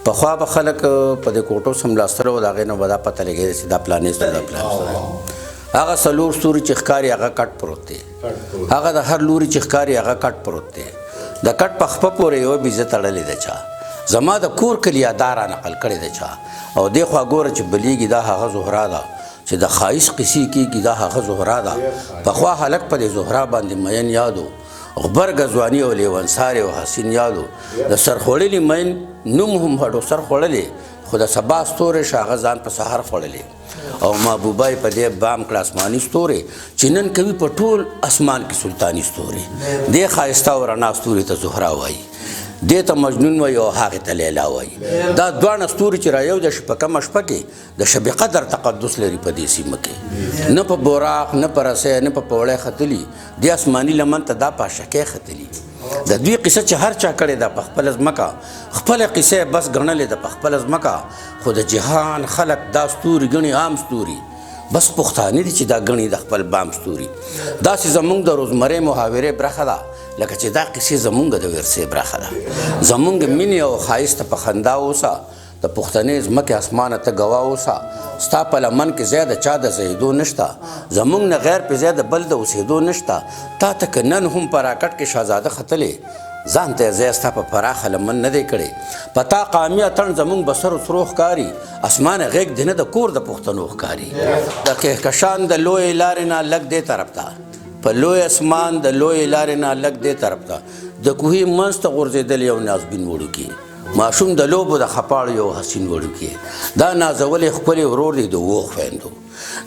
پخوا به خلک په دې کوټو سملاستل او د هغې نه به دا پته لګېده چې دا پلانې ستوری، دا پلانې ستوری. هغه څلور ستوري چې ښکاري هغه کټ پروت دی، هغه د هر لوري چې ښکاري هغه کټ پروت دی. د کټ په خپه پورې یوه بیزه تړلې ده چا، زما د کور کلي ادا را نقل کړې ده چا. او دې خوا ګوره چې بلیږي، دا هغه زهرا ده چې د ښایست قصې کېږي، دا هغه زهرا ده. پخوا هلک په دې زهرا باندې مین یادو، غبرګه ځواني او لیونسارې او حسین یادو. د سرخوړلي مین نوم هم هډو سر خوړلې، خو د سبا ستوری شه هغه ځان په سحر خوړلې. او محبوبه یې په دې بام کړه آسماني ستوري چې نن کوي په ټول اسمان کې سلطاني ستوري. دې ښایسته او رڼا ستوري ته زهرا وایي، دې ته مجنون وایي او هغې ته لیلا وایي. دا دواړه ستوري چې را یو ځای شي په کمه شپه کې د شب قدر تقدس لري په دې سیمه کې. نه په براق، نه په رسۍ، نه په پوړی ختلي، دې آسماني لمن ته دا پاشکې ختلي. د دوی قصه چې هر چا کړې ده په خپله ځمکه، خپله قصه یې بس ګڼلې ده په خپله ځمکه، خو د جهان خلک دا ستوري ګڼي عام ستوري، بس پښتانه دي چې دا ګڼي د خپل بام ستوري. داسې زمونږ د روزمرې محاورې برخه ده، لکه چې دا قصې زمونږ د ورثې برخه ده. زمونږ مینې او ښایست ته په خندا اوسه، د پښتنې ځمکې اسمانه ته ګواه اوسه. ستا په لمن کې ځای د چا د ځایېدو نشته، زمونږ نه غیر پې ځای د بل د اوسېدو نشته. تا ته که نن هم په راکټ کې شهزاده ختلی، ځان ته یې ځای ستا په پراخه لمن نه دی کړی. په تا قامي اتڼ زمونږ بسرو سرو ښکاري، اسمانه غېږ دې نه د کور د پښتنو ښکاري. د کهکشان د لویې لارې نه لږ دې طرف ته، په لوی اسمان د لویې لارې نه لږ دې طرف ته، د کوهي منځ ته غورځېدلی یو نازبین وړوکی ماشوم د لوبو د خپاړو یو حسین وړوکی. دا نازولې ښکلې ورور دی د اوو خویندو،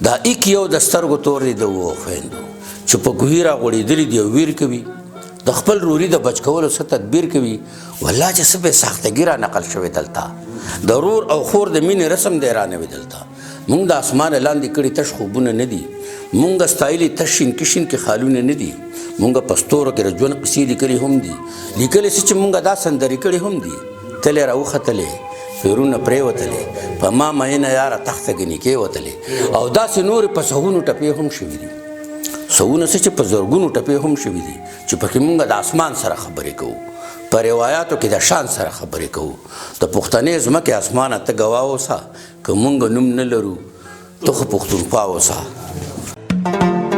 دا ایک یو د سترګو تور دی د اوو خویندو، چې په کوهي را غوړېدلي دي او ویر کوي د خپل روري د بچ کولو څه تدبیر کوي. والله چې څه بې ساختګي را نقل شوې دلته، د ورور او خور د مینې رسم دی را نوی دلته. مونږ د اسمانه لاندې کړي تش خوبونه نه دي، مونږ ستایلي تش شینکي شینکي خالونه نه دي. مونږ په ستورو کې د ژوند قصې لیکلي هم دي، لیکلې څه چې مونږ دا سندرې کړي هم دي. تلې راوختلې، پېرونه پرېوتلې، په ما مینه یاره تخته ګنې کېوتلې. او داسې نورې په سهونو ټپې هم شوي دي، سهونه څه چې په زرګونو ټپې هم شوي دي چې پکې مونږ د اسمان سره خبرې کوو، په روایاتو کې د شان سره خبرې کوو. د پښتنې ځمکې اسمانه ته ګواه اوسه، که مونږ نوم نه لرو ته خو پښتونخوا اوسه.